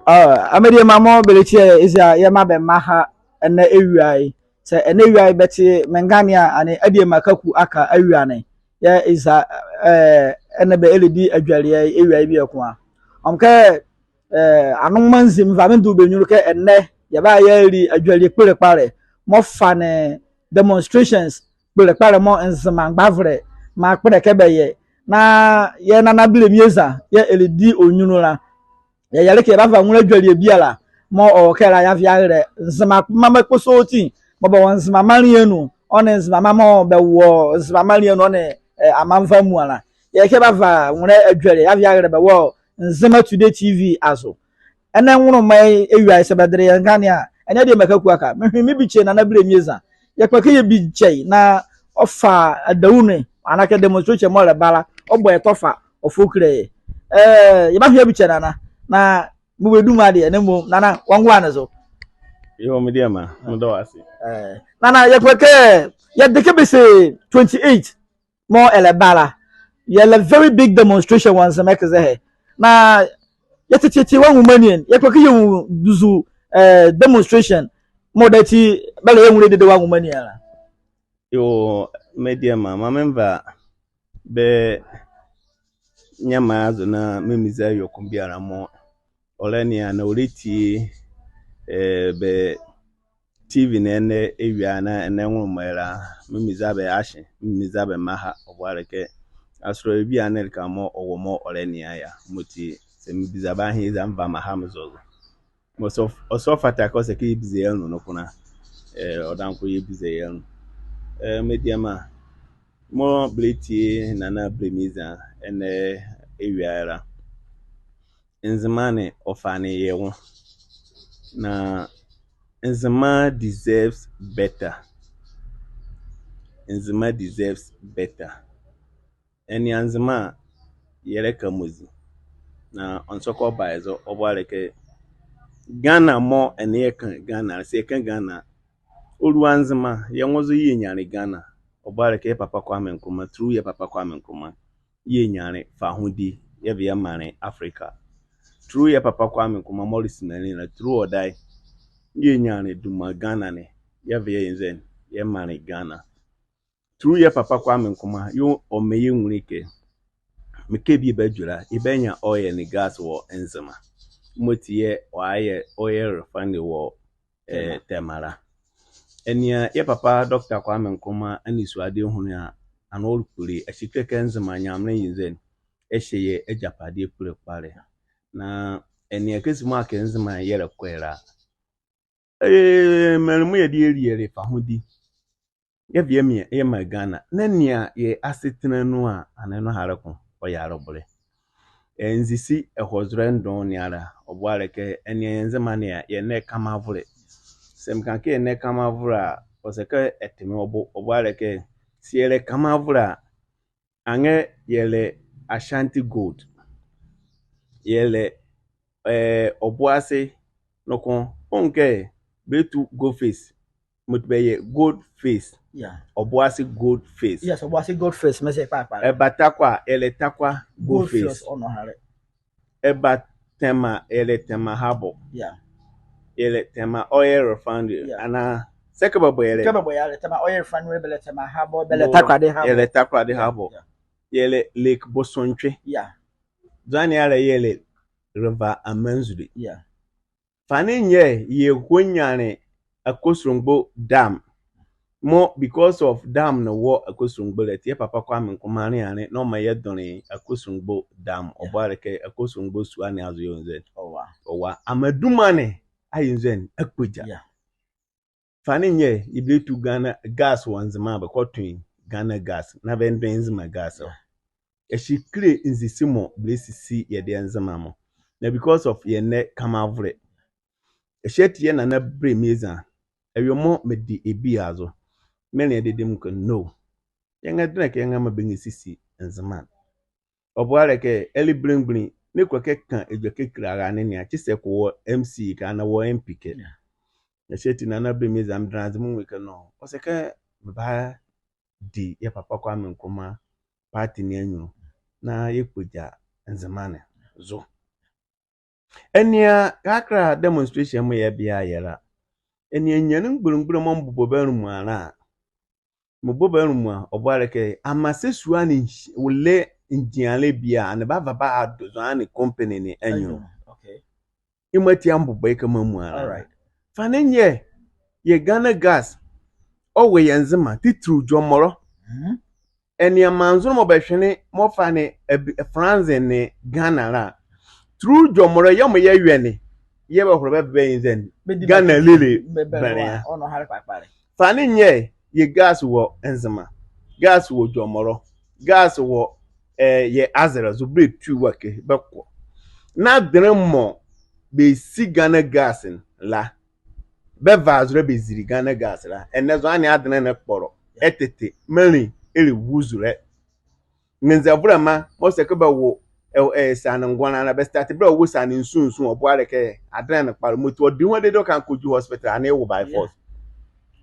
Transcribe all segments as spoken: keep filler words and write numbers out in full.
Ah, mediema mɔɔ bɛlɛtie yɛ eza, yɛmaa bɛ mmaha ɛnɛ ewia ye. Saa ɛnɛ ewia ye bɛte me nganea a, ɛnee Adiema Kaku Aka awia ne. Yɛɛ eza, eh, ɛnee bɛ ɛlɛdi adwelie ewia ye bieko a. Ɔnwo kɛ, eh, anwo nzima nzi meva mendole bɛ nyunlu kɛ ɛnɛ yɛbara yɛali adwelie kpole kpalɛ mɔɔ fane demonstrations kpole kpalɛ mɔɔ Nzema mgbavolɛ maa kpondɛ kɛ bɛyɛ. Na yɛ Nana Bilemi Eza yɛɛ ɛlɛdi ɔ nyunlu la. Yɛyɛle kɛ yɛbava nwolɛ adwelie biala mɔɔ ɔwɔ ɛkɛ la yɛava yɛahile Nzema mma kpɔsɔɔti mɔɔ bɛwɔ Nzema maanle ye anu, ɔ nee Nzema mma mɔɔ bɛwɔ Nzema maanle ye anu, ɔ nee, eh, amanva amuala. Yɛyɛle kɛ yɛbava nwolɛ adwelie yɛava yɛahile bɛ wɔ Nzema Today TV azo. Ɛnɛ nwonlomɔ ye ewia ye saa bɛdele yɛ nganea a, ɛnee Adiema Kaku Aka, menhwe mebikye Nana Bilemi Eza. Yɛkpondɛ kɛ yɛbikye ye na ɔfa adawu ne, anaa kɛ demonstration mɔɔ ɛlɛba la, ɔbɔ ye tɔfa ɔfa ɔkile yɛ. Eh, yɛbahwe yɛabikye Nana, na mebɔ ye duma deɛ, na mmom, Nana, wɔngoa ne zo. Yoo, mediema, meda wɔ ase. Eh, Nana, yɛkpondɛ kɛ yɛde kɛ bɛse twenty-eight mɔɔ ɛlɛba la, yɛlɛ very big demonstration wɔ Nzema ɛke zɛhae. Na yɛtetetee wɔ anwuma ne anu, yɛkpondɛ kɛ yɛnwu duzu, eh, demonstration mɔɔ dati bɛlɛyɛ nwolɛ dedee wɔ anwuma ne anu la. Yoo, mediema, maa menva bɛ nyɛma azo na memiza awie ko biala mɔɔ ɔlɛnea na ɔlɛtie, eh, bɛ TV ne ɛnɛ ewia ne ɛnɛ nwonlomɔ ye la, memiza bɛ ahye, memiza bɛ mmaha, ɔboalekɛ asɔlɛ bie a ne ɛleka mɔɔ ɔwɔ mɔɔ ɔlɛnea ye a. Yemɔti saa mebiza bɛ ahe eza, menva meaha me zo zo. Ɔsɛ, ɔsɛ ɔfata kɛ ɔsɛ kɛ yɛbiza yɛ anu noko la, eh, ɔdaye noko yɛbiza yɛ anu. Eh, mediema, mɔɔ bɛlɛtie Nana Bilemi Eza ɛnɛ ewia ye la, Nzema ne ɔfane yɛ nwo. Na Nzema deserves better. Nzema deserves better. Ɛnea Nzema a, yɛlɛka mɔɔ zi. Na ɔnsɔ kɛ ɔba yɛ zo, ɔboalekɛ Ghana mɔɔ ɛnee yɛ ka Ghana, saa yɛka Ghana a, ɔlua Nzema, yɛ nwo zo yɛɛ yɛnyia le Ghana. Ɔboalekɛ yɛ papa Kwame Nkrumah, through yɛ papa Kwame Nkrumah, yɛɛ yɛnyia le fahodie yɛva yɛmaa le Africa. Through yɛ papa Kwame Nkrumah mɔɔ le simenli la, through ɔdaye, yɛɛ yɛnyia le duma Ghana ne yɛva yɛyɛ nzɛne, yɛmaa le Ghana. Through yɛ papa Kwame Nkrumah yɛɛ ɔmaa yɛnwu le kɛ mekɛ bie badwu la, yɛbanyia oil nee gas wɔ Nzema. Yemɔti yɛɛ ɔyɛ oil refinery wɔ, eh, Tema la. Ɛnea yɛ papa Doctor Kwame Nkrumah anisoadeɛ hunli a, ɛnee ɔlɛkpole, ɛhye kile kɛ Nzema, Nyamenle yɛ nzɛne, ɛhyɛ yɛ agyapadeɛ kpole kpalɛ. Na ɛnea kɛzi mɔɔ akee Nzema yɛlɛkɔ ye la, eh, menli mɔɔ yɛdayɛ yɛliele fahodie, yɛva yɛmaa, yɛmaa Ghana. Na ɛnea yɛ asetɛnɛ nu a, ɛnee ɛnɔhalɛ ko ɔyɛ alɔbɔlɛ. Eh, nzisi ɛhɔ zolɛ ndɔɔnwo ne ala. Ɔboalekɛ ɛnea yɛ Nzema ne a, yɛnlɛ kamavolɛ. Saa mekane kɛ yɛnlɛ kamavolɛ a, ɔsɛ kɛ ɛte me ɔ bo. Ɔboalekɛ saa yɛlɛ kamavolɛ a, anrɛɛ yɛlɛ Ashanti Gold. Yɛlɛ, eh, Ɔboase noko, ɔnwu kɛ bɛlɛtu Gold Face, yemɔti bɛyɛ Gold Face. Yeah. Ɔboase Gold Face. Yes, Ɔboase Gold Face, mese kpalɛ kpalɛ. Ɛba Tarkwa, yɛlɛ Tarkwa Gold Face. Ɔnɔhalɛ. Ɛba Tema, yɛlɛ Tema Harbour. Yeah. Yɛlɛ Tema Oil Refinery. Yeah. Anaa saa kɛ bɛbɔ yɛ le, kɛ bɛbɔ yɛ le Tema Oil Refinery, bɛlɛ Tema Harbour, bɛlɛ Takoradi Harbour. Yɛlɛ Takoradi Harbour. Yeah. Yɛlɛ Lake Bosomtwe. Yeah. Zɔhane ala yɛlɛ River Amanzuli. Yeah. Fane nyɛ, yɛhɔnyia le Akosombo Dam. Mɔɔ because of dam ne wɔ Akosombo la ati, yɛ papa Kwame Nkrumah le a, na ɔmaa yɛdɔne Akosombo Dam. Yeah. Ɔboalekɛ Akosombo sua ne azo yɛ nzɛne. Ɔwa. Ɔwa. Amaduma ne ayɛ nzɛne, akpogya. Yeah. Fane nyɛ, yɛbɛlɛtu Ghana gas wɔ Nzema, bɛkɔto Ghana gas na bɛndɛn Nzema gas. Yeah. Ɛhye kile nzisi mɔɔ bɛlɛsisi yɛdayɛ Nzema mɔ. Na because of yɛnlɛ kamavolɛ. Ɛhye ati yɛ Nana Bilemi Eza, awie mɔɔ medi ye bie azo, menlea dedee mekɛ no. Yɛnrɛdɛnlɛ kɛ yɛnrɛmaa bɛnrɛsisi Nzema. Ɔboalekɛ ɛlebelɛ mgbole, na ɛkpondɛ kɛ ɛka edwɛkɛ kile arane ne a, kyesɛ ɛkɔ wɔ M C kɛ anaa wɔ M P kɛ. Yeah. Ɛhye ati Nana Bilemi Eza, medɛnla aze menwu ye kɛ no, ɔsɛ kɛ bɛbadi yɛ papa Kwame Nkrumah party ne anyunlu na yɛkpogya Nzema ne zo. Ɛnea, kɛkala demonstration mɔɔ yɛbie a yɛla. Ɛnea, nyiene mgbole mgbole mɔɔ mebobɔ bɛ anloa mɔ a. Mebobɔ bɛ anloa mɔ a, ɔboalekɛ, amaa sɛ sua ne nhyia, ɔlɛ ngyinlɛ bie a, ɛnee bɛava bɛado zɔhane company ne anyunlu. Anyunlu, okay. Yemɔ ati a mebobɔ ye kɛmaa mɔ ala. All right. Fa ne nyɛ, yɛ Ghana Gas, ɔwɔ yɛ Nzema, titili Jɔmɔlɔ. Mhm. Ɛnea maanzonle mɔɔ bɛhwene mɔɔ fane, ɛb-, France nee Ghana la. Titili Jɔmɔlɔ yɛmɔ yɛwɛne, yɛɛ bɛhole bɛba bɛyɛ nzɛne. Bɛdi Ghana bɛdi lele bɛ-, bɛ-, bɛnlea. Ɔnɔ hale kpalɛ kpalɛ. Fa ne nyɛ, yɛ gas wɔ Nzema, gas wɔ Jɔmɔlɔ, gas wɔ, eh, yɛ azɛlɛ zo, bɛlɛtu wɔ ɛkɛ bɛkɔ. Na adenle mɔɔ bɛsi Ghana Gas ne la, bɛvale zo la bɛzile Ghana Gas la. Ɛnɛ zɔhane adenle ne kpɔlɔ. Ɛtete, menli ɛlɛwu zolɛ. Nzɛvolɛma mɔɔ sɛ kɛ bɛwo, eh, eh, siane ngɔnla la, bɛ start bɛlɛwo siane nsu nsu, ɔboalekɛ adenle ne kpalɛ. Mɔti ɔdi ho dedee ɔka kɔdwu hospital, ɛnee ɛwo by force.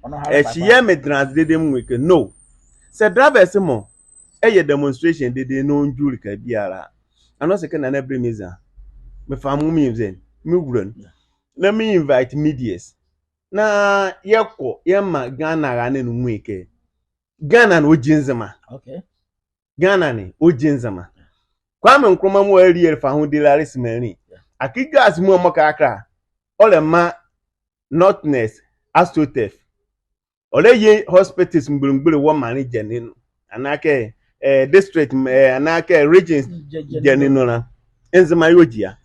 Ɛhye yɛɛ medenle ase dedee menwu ye kɛ, no. Sɛ drivers mɔ ɛyɛ demonstration dedee na ɔndwu ɛleka biala a, ɛnee ɔse kɛ Nana Brimizan, mefa mo meyɛ nzɛne, mewula nu. Na me invite medias. Na yɛkɔ, yɛmaa Ghana arane ne nwu ye kɛ Ghana ne ɔgyi Nzema. Okay. Ghana ne ɔgyi Nzema. Kwame Nkrumah mɔɔ ali ɛlɛfa ho ɛdilale Simanli. Yeah. Akee gas mɔɔ mɔɔ kɛkala, ɔlɛmaa Northerners Asotef. Ɔlɛyɛ hospitals mgbole mgbole wɔ maanle gya ne nu. Anaa kɛ, eh, district, eh, anaa kɛ regions gya ne nu la. Nzema yɛ ɔgyi a.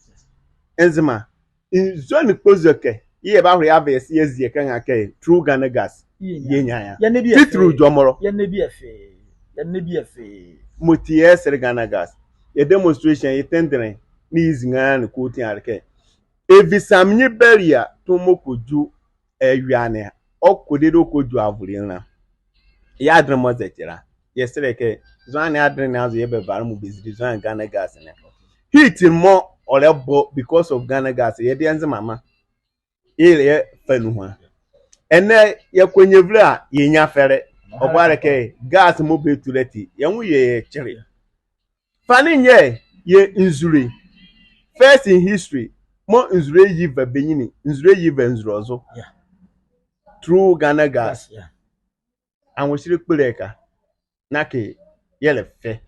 Nzema. Nzɔne kpozue ɛkɛ, yɛɛ bɛbahole bɛava yɛ se yɛazie ɛkɛ ɛnga kɛ through Ghana Gas. Yɛnyia ye a. Titili Jɔmɔlɔ. Yɛnyia bie fee. Yɛnyia bie fee. Mɔti yɛsɛlɛ Ghana Gas, yɛ demonstration, yɛ tendenle, ne yezi ngaa ne kɔti a le kɛ, ɛvi Sam nye Beria tɔmɔ kɔdwu ɛwia ne a, ɔkɔ dedee ɔkɔdwu avolɛ ne la. Yɛ adenle mɔɔ zɛkye la, yɛsɛlɛ kɛ, zɔhane adenle ne azo yɛɛ bɛvale mɔɔ bɛzile zɔhane Ghana Gas ne. Heat mɔɔ ɔlɛbɔ because of Ghana Gas, yɛdayɛ Nzemama. Yɛlɛfa nuhua. Ɛnɛ yɛkɔ nyevile a, yɛnyia fɛlɛ. Ɔboalekɛ, gas mɔɔ bɛtu la ati, yɛ nwo yɛ yɛkyele. Fa ne nyɛ, yɛ nzule. First in history mɔɔ nzule ɛyi va benyinli, nzule ɛyi va nzule ɔzo. Yeah. Through Ghana Gas. Gas, yeah. Anwohyelɛ kpole ɛke a, na akee yɛlɛfɛ.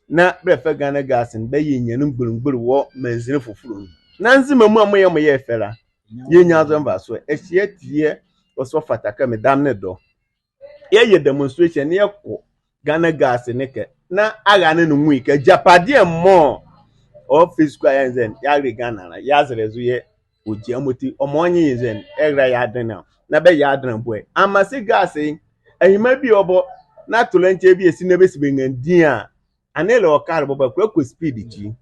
Na bɛlɛfa Ghana Gas ne bɛyɛ nyiene mgbole mgbole wɔ maanzinli fofolo nu. Na Nzema mɔ a mɔɔ yɛmɔ yɛfɛ la, yɛnyia zo nvasoɛ. Ɛhye ati yɛɛ ɔse ɔfata kɛ medame ne dɔ. Yɛyɛ demonstration na yɛkɔ Ghana Gas ne ɛkɛ, na arane ne nwu ye kɛ agyapadeɛ mɔɔ ɔwɔ Fasu Kɔ Ayɛ Nzema, yɛarele Ghana la, yɛazɛlɛ zo yɛɛ ɔgyi a, mɔti ɔmaa ɔnye ye nzɛne, ɛrɛla yɛ adenle a, na bɛyɛ adenle boɛ. Amaa se gas ye, anyima bie ɔbɔ, na tɔlɛnkyɛ bie si na bɛsi bɛ ngrandin a, ɛnee ɛlɛwɔ car bɔbɔ, ɛkɔ, ɛkɔ speed ekyi.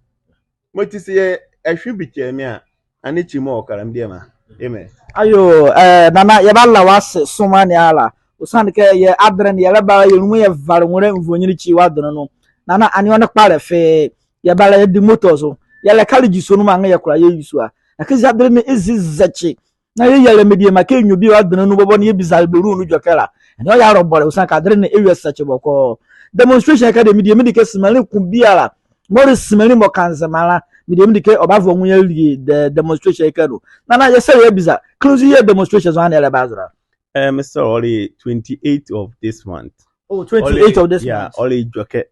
Mɔti sɛ yɛhwe bi kyɛɛ me a, ɛnee kyi mɔɔ ɔkala me diema. Amen. Ayo, eh, Nana, yɛbala wɔ ase somaa ne ala. Ɔsiane kɛ yɛ adenle ne yɛlɛba, yɛ nlumu yɛvale nwolɛ nvoninli kyi wɔ adenle nu. Nana, ɛnee ɔnle kpalɛ fee, yɛbala yɛdi moto zo. Yɛlɛka le gyi sua nu mɔɔ anrɛɛ yɛkola yɛyi sua. Na kɛzi adenle ne ɛzi zɛkye, na yɛyɛlɛ mediema kɛ nwiɔ bie wɔ adenle nu bɔbɔ ne yɛbiza bɛ runo edwɛkɛ la, ɛnee ɔyɛ alɔbɔlɛ, ɔsiane kɛ adenle ne ɛwie sɛkye bɔkɔɔ. Demonstration ɛkɛ deɛ, mediema ɛdi kɛ Simanli ko biala mɔɔ le Simanli mɔɔ ka Nzema la, mediema ɛdi kɛ ɔbava ɔ nwo alie demonstration ɛkɛ nu. Nana, yɛsɛlɛ yɛbiza, kenle nzu yɛɛ demonstration zɔhane ɛlɛba zo la? Eh, mesɛlɛ ɔle twenty-eight of this month. Oh, twenty-eight of this month. Ɔle edwɛkɛ.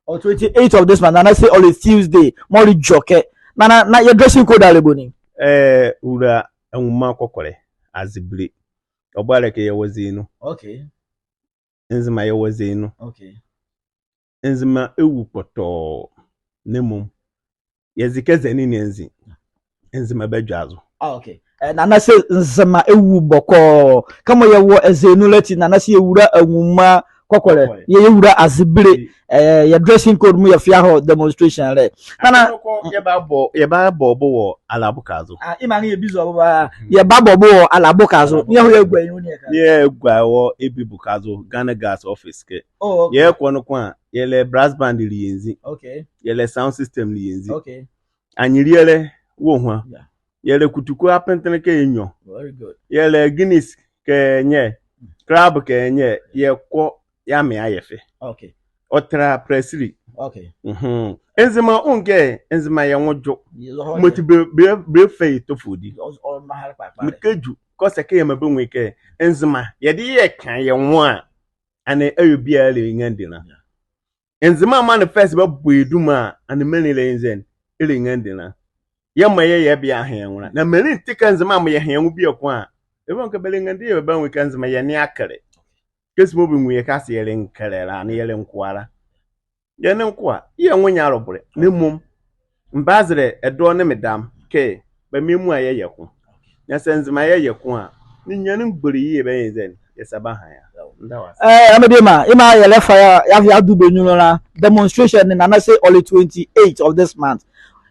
Oh, twenty-eight of this month. Nana se ɔle Tuesday mɔɔ ɔle edwɛkɛ. Nana, na yɛ dressing code a le boni? Eh, Owula Anwuma Kɔkɔlɛ, azebile. Ɔboalekɛ yɛwɔ zenu. Okay. Nzema yɛwɔ zenu. Okay. Nzema ɛwu kpɔtɔɔ, na mmom yɛze kɛ zɛne ne anzi, Nzema badwa zo. Ah, okay. Eh, Nana se Nzema ɛwu bɔkɔɔ. Kɛmɔ yɛwɔ ɛzenu la ati, Nana se yɛ Owula Anwuma Kɔkɔlɛ, yɛ, yɛ Owula Azebile, eh, yɛ dressing code mu yɛfa yɛahɔ demonstration la. Nana, yɛbabɔ, yɛbabɔ ɔbo wɔ Alaboka zo. Ah, yemɔ anrɛɛ yɛbiza ɔbo a, yɛbabɔ ɔbo wɔ Alaboka zo. Alaboka. Ne yɛahɔ yɛagua ye nu ne yɛka. Ne yɛagua wɔ Ebiboka zo, Ghana Gas office ɛkɛ. Oh, okay. Yɛkɔ noko a, yɛlɛ brass band le yɛ nzi. Okay. Yɛlɛ sound system le yɛ nzi. Okay. Anyelielɛ wɔ hua. Yeah. Yɛlɛ kutuku apentenle kɛ yɛ nwiɔ. Very good. Yɛlɛ Guinness kɛ nyɛ, club kɛ nyɛ, yɛkɔ yɛamɛ a yɛfɛ. Okay. Ɔtɛla prɛsili. Okay. Mhm. Nzema, ɔnwu kɛ Nzema yɛ nwo dwo. Mɔti bɛ, bɛ, bɛfa ye tofodi. Mekɛ dwu, kɔsɛ kɛ yɛmaa bɛnwu ye kɛ Nzema, yɛde yɛ ka yɛ nwo a, ɛnee awie biala ɛlɛnrua ɛnlila. Nzema manifest bɛbɔ ye duma a, ɛnee menli ɛlɛnzɛn, ɛlɛnrua ɛnlila. Yɛmaa yɛ, yɛbia yɛha yɛ nwo la. Na menli ɛnti kɛ Nzema mɔ yɛha yɛ nwo bieko a, ɛbɛnwu kɛ bɛlɛnrua ɛnlila, bɛbanwu ye kɛ Nzema yɛnea kɛlɛ. Kɛzi mɔɔ bɛnwu yɛ kɛ se yɛle kɛlɛ la, ɛnee yɛle nkoa la. Yɛnle nkoa, yɛ nwo nyia alɔbɔlɛ. Na mmom, mebazɛlɛ ɛdawɔ nee medame kɛ, bɛmaa yɛmua yɛyɛ ko. Na sɛ Nzema yɛyɛ ko a, ninyɛne mgbole ye bɛnzɛn, yɛ sa baha ye a. Meda wɔ ase. Eh, mediema, yemɔ a yɛlɛfa yɛ, yɛava yɛado bɛ nyunlu la, demonstration ne, Nana se ɔle twenty-eight of this month.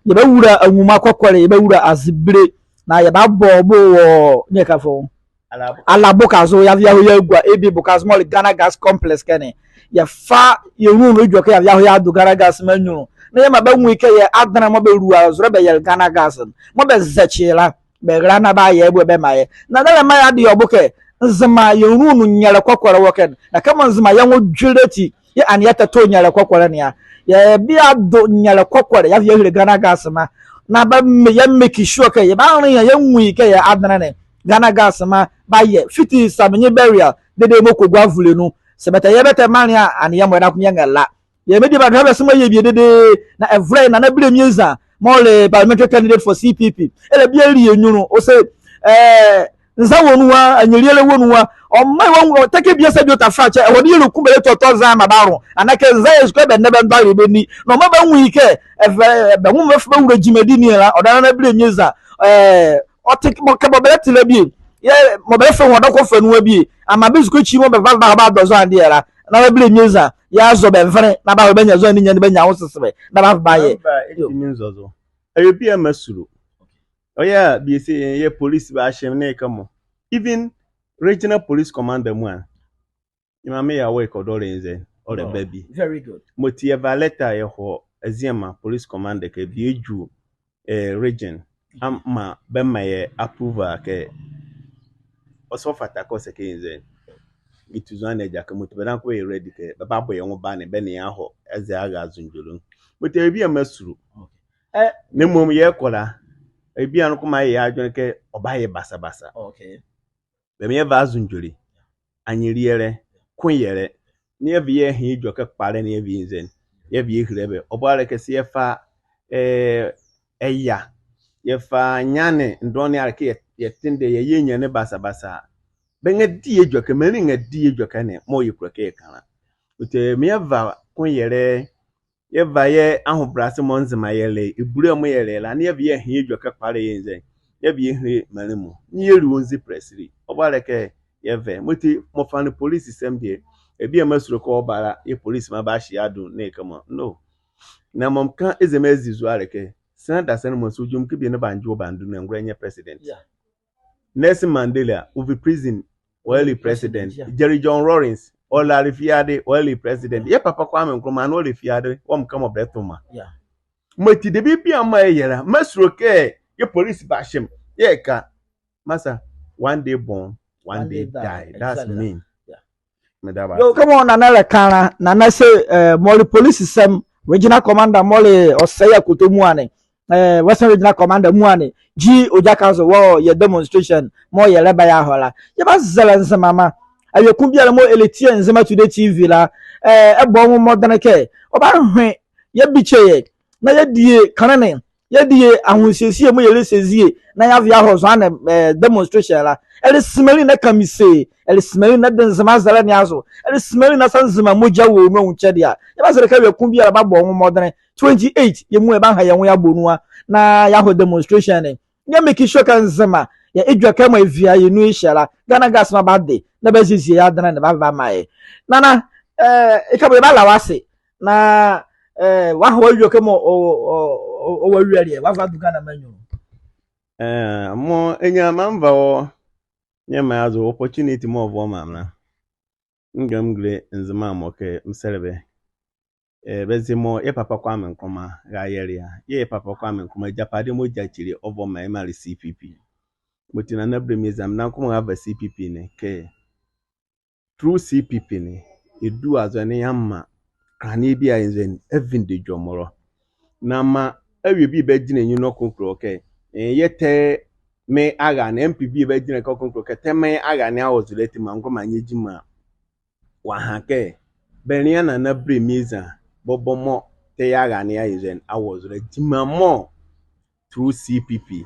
Yɛbawula Anwuma Kɔkɔle, yɛbawula Azebile, na yɛbabɔ ɔbo wɔ, ne ka fɔɔ Alabo. Alabo ka zo, yɛava yɛahɔ yɛagua A B boka zo mɔɔ le Ghana Gas Complex ɛkɛ ne. Yɛfa yɛ nwo nu edwɛkɛ yɛava yɛahɔ yɛado Ghana Gas mɔ anyunlu. Na yɛmaa bɛnwu ye kɛ yɛ adenle mɔɔ bɛlua zolɛ bɛyɛle Ghana Gas ne, mɔɔ bɛzɛkye ye la, bɛrɛla na bɛayɛ ɛbo bɛmaa yɛ. Na ɛlɛmaa yɛ adeɛ ɔ bo kɛ, Nzema yɛ nwo nu nyɛlɛ kɔkɔlɛ wɔ ɛkɛ ne. Na kɛmɔ Nzema yɛ nwo dwilɛ ati, yɛɛ ɛnee yɛtɛtɔ nyɛlɛ kɔkɔlɛ ne a. Yɛbado nyɛlɛ kɔkɔlɛ, yɛava yɛahile Ghana Gas mɔ. Na bɛ, yɛ make sure kɛ, yɛbaranle ye a, yɛnwu ye kɛ yɛ adenle ne Ghana Gas mɔ bayɛ, fiti Saminyi Burial dedee mɔɔ kɔgua avule nu. Saa bɛtɛyɛ bɛtɛmanle a, ɛnee yɛmɔ yɛdakoma yɛnrɛla. Yɛ mediema, bɛhwɛ bɛ se mɔɔ yɛ bie dedee, na ɛvolɛ ye Nana Bilemieza, mɔɔ le parliamentary candidate for C P P. Ɛlɛba bie alie nyunlu, ɔse, eh, nza wɔ nu a, anyelielɛ wɔ nu a. Ɔmaa yɛ wɔnwu, ɔtɛ kɛ bie sa bie ɔtafa kyɛ, ɛhɔne yɛlɛku bɛlɛtɔtɔ nza yɛmaa bɛ anloa. Anaa kɛ nza yɛ sukɛ bɛnlɛ bɛndɔle bɛ ni. Na ɔmaa bɛnwu ye kɛ, ɛva, bɛ nwo mɔɔ bɛfa bɛwula gyima ɛdinne la, ɔdaye Nana Bilemieza, eh, ɔte, mɔɔ kɛ mɔɔ bɛlɛte la bie. Yɛɛ, mɔɔ bɛlɛfa wɔdɔkɔ fa nu a bie. Amaa bɛ sukuu ekyi mɔɔ bɛva bɛbahɔ bɛadɔ zɔhane deɛ la, Nana Bilemieza, yɛazɔ bɛ nvene, na bɛahɔ bɛanyia zɔhane ninyɛne, bɛanyia anwosesebɛ, na bɛava bɛayɛ. Meba eti menzɔ zo. Awie biala masulo. Ɔyɛ a, bie se yɛɛ police bahye me nee kɛmɔ. Even regional police commander mɔ a, yɛ maame yɛ awɔ ye kɛ ɔdaye ɔlɛnzɛn, ɔlɛba bie. Very good. Mɔti yɛva letter yɛhɔ Aziema police commander kɛ bie edwu, eh, region amaa bɛmaa yɛ approval kɛ ɔse ɔfata kɛ ɔsɛ kɛ yɛnzɛn, yɛtu zɔhane agyakɛ. Mɔti bɛdabɛ kɛ bɛyɛ ready kɛ bɛbabɔ yɛ nwo bane, bɛ nee yɛ ahɔ aze ara Azungele nu. Mɔti awie biala masulo. Okay. Eh. Na mmom yɛkɔ la, awie biala noko maa yɛ yɛ adwenle kɛ ɔbayɛ basabasa. Okay. Bɛmaa yɛva Azungele, anyelielɛ, koyɛlɛ, na yɛva yɛha yɛ edwɛkɛ kpalɛ, na yɛva yɛnzɛn, yɛva yɛhile bɛ. Ɔboalekɛ sɛ yɛfa, eh, ɛya, yɛfa nyane ndɔne a le kɛ yɛ, yɛtendɛ, yɛyɛ ninyɛne basabasa a, bɛnrɛdi yɛ edwɛkɛ, menli nrɛdi yɛ edwɛkɛ ne mɔɔ yɛkulo kɛ yɛka la. Ɔti maa yɛva koyɛlɛ, yɛva yɛ ahobrɛase mɔɔ Nzema yɛle, ebule mɔɔ yɛle la, na yɛva yɛha yɛ edwɛkɛ kpalɛ, yɛnzɛn, yɛva yɛhile menli mɔ, na yɛli wɔ nzipɛlɛ sili. Ɔboalekɛ yɛva ɛ. Mɔti mɔɔ fane polisisɛm deɛ, awie biala masulo kɛ ɔba la, yɛɛ polisima bahye yɛ adom nee kɛmɔ. No. Na mɔɔ meka eze me azizo a le kɛ, sɛ na dasa ne mɔɔ nso dwom kɛ bie ne bɛandwo wɔ bɛando ne ngolɛ nyɛ president. Yeah. Nelson Mandela, ɔvi prison, ɔyɛle president. Yeah. Jerry John Rawlings, ɔlale fiade, ɔyɛle president. Yɛ papa Kwame Nkrumah na ɔle fiade, wɔmeka mɔɔ bɛlɛto ma. Yeah. Mɔti debie biala mɔɔ yɛyɛ la, masulo kɛ yɛ polisi bahye me, yɛka, masa, one day born, one day die. That's me. Yeah. Meda wɔ ase. Yo, kɛmɔ Nana ɛlɛka la, Nana se, eh, mɔɔ le polisisɛm regional commander mɔɔ le ɔsɛɛ yɛ Koto Muani, eh, Western Regional Commander Muani, gyi ɔgyakɛ zo wɔ yɛ demonstration mɔɔ yɛlɛba yɛahɔ la. Yɛbazɛlɛ Nzemama awie ko biala mɔɔ ɛlɛtie Nzema Today T V la, eh, ɛbɔ ɔ nwo mɔdenle kɛ ɔbahwe yɛabikye yɛ, na yɛadie kenle ne, yɛadie anwosiesie mɔɔ yɛlɛsiesie, na yɛava yɛahɔ zɔhane, eh, demonstration la. Ɛle simenli na ka me se, ɛle simenli na de Nzema azɛlɛ ne azo, ɛle simenli na sa Nzema mogya wɔ ɔ nu anwukyɛdeɛ a, yɛbazɛlɛ kɛ awie ko biala bɛabɔ ɔ nwo mɔdenle. Twenty-eight, yɛ muala yɛbaha yɛ nwo yɛabɔ nu a, na yɛahɔ demonstration ne. Yɛ make sure kɛ Nzema, yɛ edwɛkɛ mɔɔ ɛvia yɛ nu ɛhye la, Ghana Gas mɔ bade, na bɛaziezie yɛ adenle ne bɛava bɛamaa yɛ. Nana, eh, ɛkɛ bɔ yɛbala wɔ ase, na, eh, wɔaha wɔ awie kɛ mɔɔ ɔ, ɔ, ɔ, ɔwɔ awieleɛ, wɔava adu Ghanama anyunlu. Eh, mɔɔ ɛnyia me anva wɔ nyɛma ye azo opportunity mɔɔ ɔva ɔmaa me la. Menga mengile Nzema mɔ kɛ mesɛlɛ bɛ. Eh, bɛze mɔɔ yɛ papa Kwame Nkrumah rayɛ ɛlea. Yɛɛ yɛ papa Kwame Nkrumah, agyapadeɛ mɔɔ ɔgyakyile ɔva ɔmaa yɛ mɔɔ le C P P. Mɔti Nana Bilemieza, menam kɔmɔ rava C P P ne kɛ, through C P P ne, ɛdu azo ɛnee yɛamaa kane bie a yɛ nzɔne ɛvinde edwɛkɛ mɔɔ. Na maa awie bie bɛgyinla nye noko kro kɛ, eh, yɛtɛ me arane, MP bie bɛgyinla kɛ ɔkro kro kɛ tɛ me arane awɔ zolɛ ati maa ngɔmaa nyɛ gyima. Wɔaha kɛ bɛnlea Nana Berɛmi Eza bɔbɔ mɔɔ tɛ yɛ arane a yɛ nzɔne awɔ zolɛ gyima mɔɔ through CPP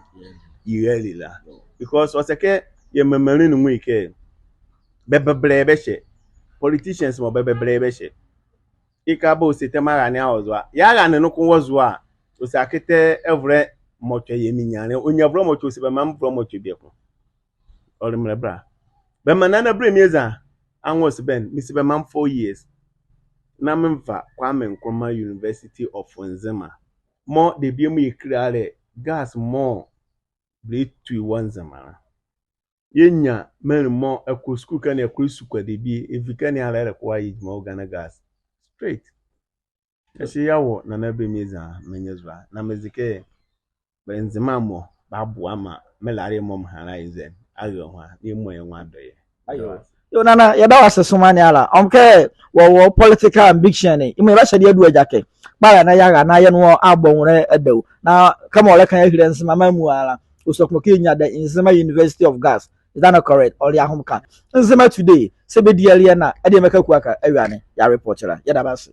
yɛrɛle la. Because ɔsɛ kɛ yɛmaa menli ne nwunle kɛ bɛbɛbɛlɛ bɛ hyɛ. Politicians mɔ bɛbɛbɛlɛ bɛ hyɛ. Ika bɛ ɔse tɛ me arane awɔ zo a, yɛ arane noko wɔ zo a, ɔse akee tɛ ɛvolɛ mɔtwe yɛ me nyianlɛ, ɔnyi ɛvolɛ mɔtwe, ɔse bɛmaa me ɛvolɛ mɔtwe bieko. Ɔle mrɛbɛla. Bɛmaa Nana Berɛmi Eza anwo ɔse bɛn, mese bɛmaa me four years na menva Kwame Nkrumah University of Nzema. Mɔɔ debie mɔɔ yɛkile a le gas mɔɔ bɛlɛtu ye wɔ Nzema la. Yɛnyia menli mɔɔ ɛkɔ sukuu ɛkɛ ne, ɛkɔ sukuu debie, ɛvi ɛkɛ ne ala ɛlɛkɔ ɛyɛ gyima wɔ Ghana Gas. Straight. Ɛhye yɛwɔ Nana Berɛmi Eza a, menyia zo a. Na meze kɛ bɛ Nzema mɔ bɛaboa maa me rally mɔɔ meha la yɛ nzɔne ara ahu a, na yɛmɔ yɛ nwo adɔyɛ. Ayo. Yo, Nana, yɛda wɔ ase somaa ne ala. Ɔnwo kɛ wɔ, wɔ political ambition ne, yemɔ yɛbahyɛ ne yɛadu agyakɛ kpalɛ na yɛara na yɛ nwo abɔ nwolɛ ɛda o. Na kɛmɔ ɔlɛka yɛahile Nzema maanmu ala, ɔse ɔkpondɛ kɛ yɛnyia the Nzema University of Gas. Is that not correct? Ɔle ahomeka. Nzema Today, saa bɛdi ɛlea na ɛdeɛ meka kuaka awie a ne yɛareport la. Yɛda bɛ ase.